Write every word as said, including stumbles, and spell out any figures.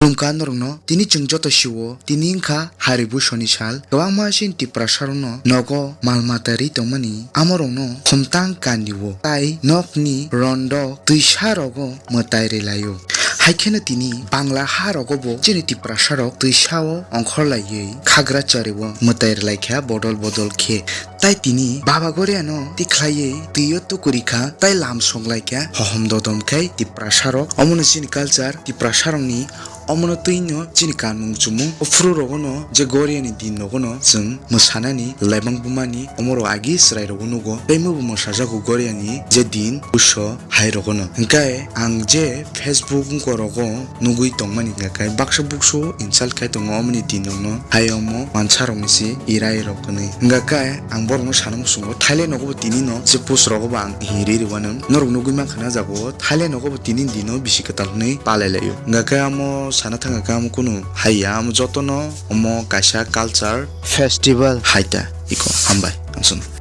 Khulumkha norokno, tini chwng joto siwo, tini wngkha Hari Busoni sal. Kwbangma chini Tiprasarokno nogo mal mata ri tongmani, amorokno khumtang kanio, tai nokni rondok twisarogo mwtai rwlaio. Haikheno tini Bangla harogobo chini Tiprasarok twisao ongkhorlaiwi khagra chario mwtai rwlaikha bodol bodol khe. Tai tini Baba Goriano tikhlaiwi twio tukurikha, tai lam songlaikha, hohom dodom khai Tiprasarok. Omono chini culture, Tiprasarokni omono twino chini kanmung chumung. O phuru rogono je Goriani din rogono chwng mwsanani, laibang bumani, omorok agi chwrai rogo nugo. Tei mubo mwsajago Goriani je din, puso, hai rogono. Hingkai ang je Facebook wngkorogo nugwi tongmani hingka khe baksa buksu insult khai tongo omoni din rokno, hai omo mansa rokni se irai rok hwnwi. Hingka khe ang borokno sana muchungo Thailand nogo bo tini no je post rogo bo ang hiri rwano norok nugwi mankha na jago Thailand nogo bo tini dino bisi kwtal hwnwi palai laio. Hingka khe amo sana thangkha khe amo kunu haiya, amo jotono omo kaisa culture festival hai ta iko hambai ang sano.